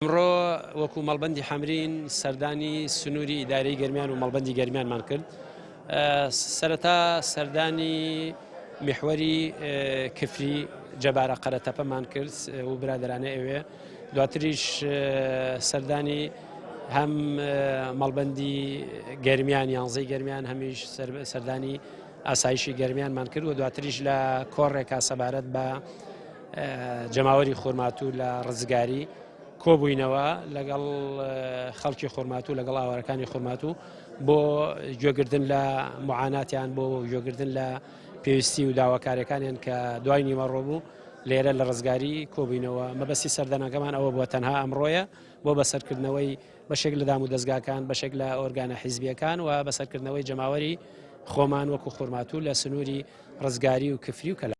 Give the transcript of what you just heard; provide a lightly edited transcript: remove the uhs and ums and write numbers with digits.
ئەمڕۆ وەکو مەڵبەندی حەمرین سەردانی سنووری ئیدارەی گەرمیان و مەڵبەندی گەرمیانمان کرد. سەرەتا سەردانی میحوەری کفری جەبارە قەرەتەپەمان کرد و برادەرانە ئەوێ دواتریش سەردانی هەم مەڵبەندی گەرمیان یانزەی گەرمیان هەمیش سەردانی ئاسایشی گەرمیانمان کرد و دواتریش لە کۆڕێکا سەبارەت بە جەماوەری خورماتوو لە ڕزگاری کۆبووینەوە لەگەڵ خەڵکی خورماتوو لەگەڵ ئاوارەکانی خورماتوو بۆ گوێگردن لە معاناتیان بۆ گوێگردن لە پێویستی و داواکاریەکانیان کە دوای نیوەڕۆ بوو لێرە لە ڕزگاری کۆبووینەوە مەبەستی سەردانەکەمان ئەوە بووە تەنها ئەمڕۆیە بۆ بەسەرکردنەوەی بەشێک لە دام و دەزگاکان بەشێک لە ئۆرگانە حیزبیەکان و بەسەرکردنەوەی جەماوەری خۆمان وەکو خورماتوو لە سنووری ڕزگاری و کفری و کەلار.